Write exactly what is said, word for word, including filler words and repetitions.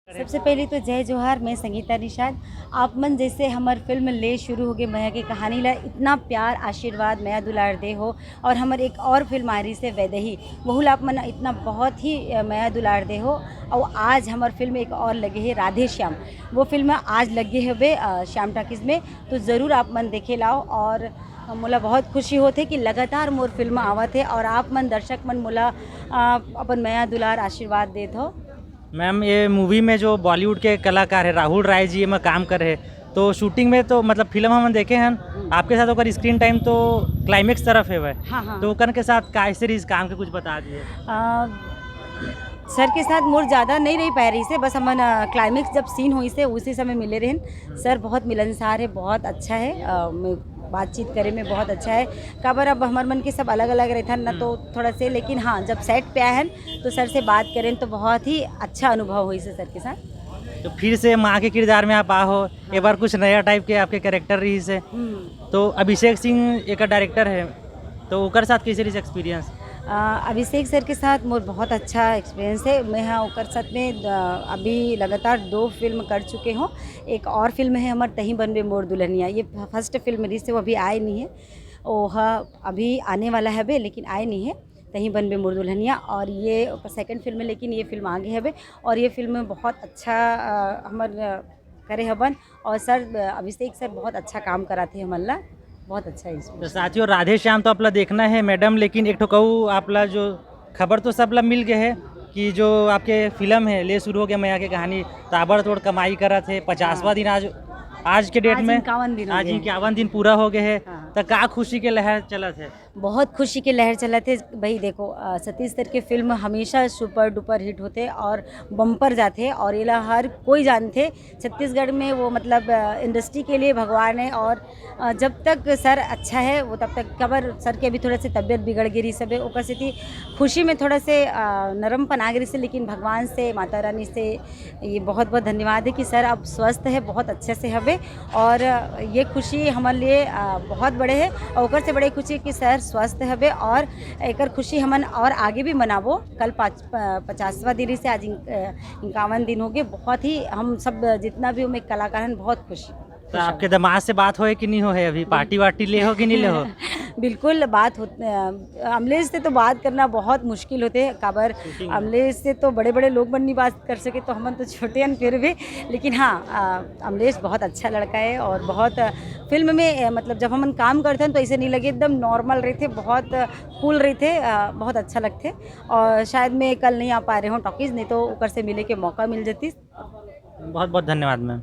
सबसे पहले तो जय जोहार, मैं संगीता निषाद। आप मन जैसे हमर फिल्म ले शुरू होगे मया के कहानी ला इतना प्यार, आशीर्वाद, मया दुलार दे हो, और हमर एक और फिल्म आ रही से वैदेही, वहू ला आप मन इतना बहुत ही, अ, मया दुलार दे हो। और आज हमर फिल्म एक और लगे है राधे श्याम, वो फिल्म आज लगे हवे, अ, श्याम टॉकीज में, तो ज़रूर आप मन देखे लाओ। और मोला बहुत खुशी होथे कि लगातार मोर फिल्म आवत है और आप मन दर्शक मन मोला, अ, अपन मया दुलार आशीर्वाद देत हो। मैम, ये मूवी में जो बॉलीवुड के कलाकार है राहुल राय जी, एमा काम करे है, तो शूटिंग में तो मतलब फिल्म हमन देखे हैं, आपके साथ ओकर स्क्रीन टाइम तो क्लाइमेक्स तरफ है वह। हाँ, हाँ। तो ओकर के साथ कैसे रही काम के कुछ बता दिए। अ, सर के साथ मोर ज़्यादा नहीं रही पाए रही से, बस हमन, अ, क्लाइमेक्स जब सीन होई से उसी समय मिले रहन। सर बहुत मिलनसार है, बहुत अच्छा है, अ, मैं बातचीत करे में बहुत अच्छा है। काबर अब हमर मन के सब अलग-अलग रहथन ना, तो थोड़ा से, लेकिन हाँ, जब सेट पे आए हन, तो सर से बात करें, तो बहुत ही अच्छा अनुभव होइस हे सर के साथ। तो फिर से माँ के किरदार में आप आ हो, एक बार कुछ नया टाइप के आपके कैरेक्टर रही से। हम्म। तो अभिषेक सिंह एक डायरेक्टर है, तो ओकर साथ कैसे रही एक्सपीरियंस? अ, अभिषेक सर के साथ मोर बहुत अच्छा एक्सपीरियंस है। मैं हाँ ओकर साथ में, अ, अभी लगातार दो फिल्म कर चुके हूँ। एक और फिल्म है हमर तहीं बनबे मोर दुल्हनिया, ये फर्स्ट फिल्म रही से, वो अभी आए नहीं है। ओह अभी आने वाला है बे, लेकिन आए नहीं है, तहीं बनबे मोर दुल्हनिया। और ये ओकर सेकंड फिल्म है, लेकिन ये फिल्म आगे है बे। और ये फिल्म बहुत अच्छा, अ, हमर, अ, करे हबन। और सर, अ, अभिषेक सर बहुत अच्छा काम कराथे हमन ला, बहुत अच्छा है इसमें। तो साथियों, राधे श्याम तो आप ला देखना है मैडम, लेकिन एक ठो कहूँ आप ला जो खबर तो सब ला मिल गए है कि जो आपके फिल्म है ले शुरू होगे मया के कहानी, ताबड़तोड़ कमाई करत है, पचासवाँ दिन आज, आज के डेट आज में इक्यावन दिन हो आज गए। इक्यावन दिन पूरा हो गए है। हाँ। तो का खुशी के लहर चलत है? बहुत खुशी के लहर चलत है भाई। देखो, अ, सतीश सर के फिल्म हमेशा सुपर डुपर हिट होते और बम्पर जाते, और ये ला हर कोई जानते। छत्तीसगढ़ में वो मतलब, अ, इंडस्ट्री के लिए भगवान है। और, अ, जब तक सर अच्छा है वो तब तक, काबर सर के अभी थोड़ा से तबीयत बिगड़ गिरी सब है, ओकर सेती खुशी में थोड़ा से, अ, नरमपन आ गिरी से, लेकिन भगवान से, माता रानी से ये बहुत बहुत धन्यवाद है कि सर अब स्वस्थ है, बहुत अच्छे से हवे। और ये खुशी हमर लिए, अ, बहुत बड़े है। और ओकर से बड़े खुशी कि सर स्वस्थ हवे, और एकर खुशी हमन और आगे भी मनाबो। कल पाँच, प-, पचासवाँ दिन से आज इक-, अ, इक्यावन दिन हो गए। बहुत ही हम सब जितना भी ओमे कलाकार हैं, बहुत खुश। तो आपके दामाद से बात होए कि नहीं हो है, अभी पार्टी वार्टी ले हो कि नहीं ले हो? बिल्कुल बात होत-, अ, अमलेश से तो बात करना बहुत मुश्किल होते है, काबर अमलेश से तो बड़े-बड़े लोग मन नहीं बात कर सके, तो हमन तो छोटे हन फिर भी। लेकिन हाँ, अ, अमलेश बहुत अच्छा लड़का है और बहुत, अ, फिल्म में, अ, मतलब जब हमन काम करते हैं तो ऐसे नहीं लगे, एकदम नॉर्मल रहते, बहुत कूल रहते, अ, बहुत अच्छा लगते। और शायद मैं कल नहीं आ पा रहे हूँ टॉकीज, नहीं तो ओकर से मिले के मौका मिल जाती। बहुत बहुत धन्यवाद मैम।